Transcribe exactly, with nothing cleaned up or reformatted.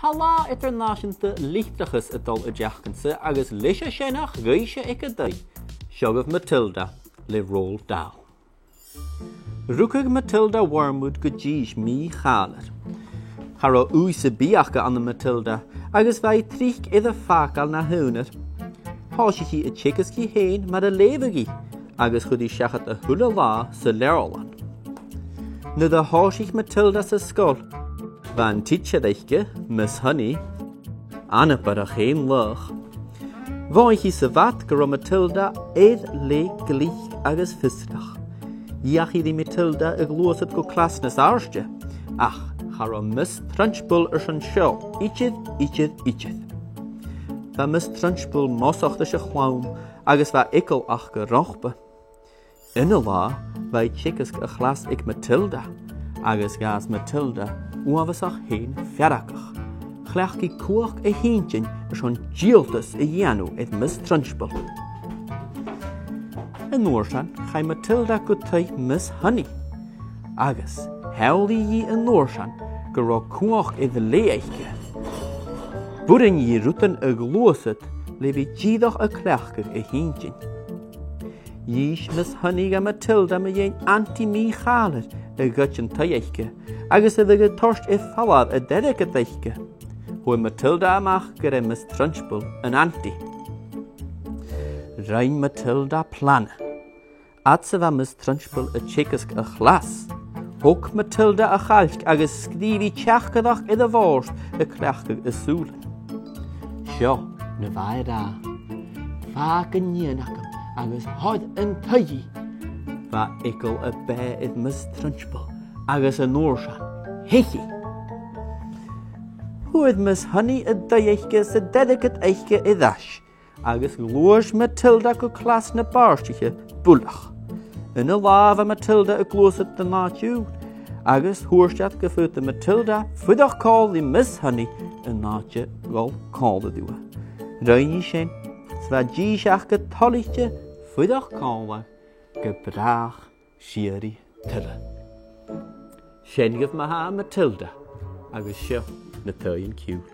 Tha Latha Eadar-nàiseanta Litreachais a' dol an t-seachdain-sa agus leis a sin a' chuibhle aig an taigh. Seo agaibh Matilda le Roald Dahl. Rugadh Matilda Wormwood gu dithis mì-chàilear. Cha robh ùidh sam bith aca ann am Matilda agus bha i tric air a fàgail na h-aonar. Thòisich i a' teagasg i fhèin mar a leughadh i agus chuir i seachad a h-uile là sa leabharlann. Nuair a thòisich Matilda san sgoil, bha an tidsear aice, Miss Honey, anabarrach fhèin laghach. Mhothaich i sa bhad gun robh Matilda air leth glic agus fiosrach. Dh'fheuch i ri Matilda a ghluasad gu clas nas àirde, ach cha robh Miss Trunchbull airson seo idir, idir, idir. Bha Miss Trunchbull mosach leis a' chlann agus bha eagal aca romhpa. Aon latha bha i a' teagasg a' chlas aig Matilda, agus dh'fhàs Matilda uabhasach fhèin feargach. Chleachd i cumhachd a h-inntinn airson dìoltas a dhèanamh air Miss Trunchbull. An uair sin, chaidh Matilda gu taigh Miss Honey, agus sheall i dhi an uair sin gun robh cumhachd air leth aice. B' urrainn dhi rudan a ghluasad le bhith dìreach a' cleachdadh a h-inntinn. Dh'inns Miss Honey do Matilda mu dheidhinn antaidh mì-chàilear a ghoid an taigh aice, agus a bhiodh a' toirt air falbh an t-airgead aice. Fhuair Matilda a-mach gur e Miss Trunchbull an antaidh. Rinn Matilda plana. Fhad 's a bha Miss Trunchbull a' teagasg a' chlas, thog Matilda a chailc agus sgrìobh i teachdaireachd air a' bhòrd a' cleachdadh a sùilean. Seo na bha i ag ràdh. Fàg an nighean agam agus thoir an taigh i. Bha eagal a' bhàigh air Miss Trunchbull agus an uair sin, theich i. Fhuair Miss Honey an taigh aice 's an t-airgead aice air ais, agus ghluais Matilda gu clas na pàistean buileach. Aon latha bha Matilda a' gluasad an àite ùr, agus thuirt iad gum faodadh Matilda fuireach còmhla ri Miss Honey an àite a dhol còmhla riutha. Rinn i sin, 's bha dithis aca toilichte fuireach còmhla gu bràth sìorraidh tuilleadh. Sin agaibh ma-thà Matilda, agus seo na taighean-ciùil.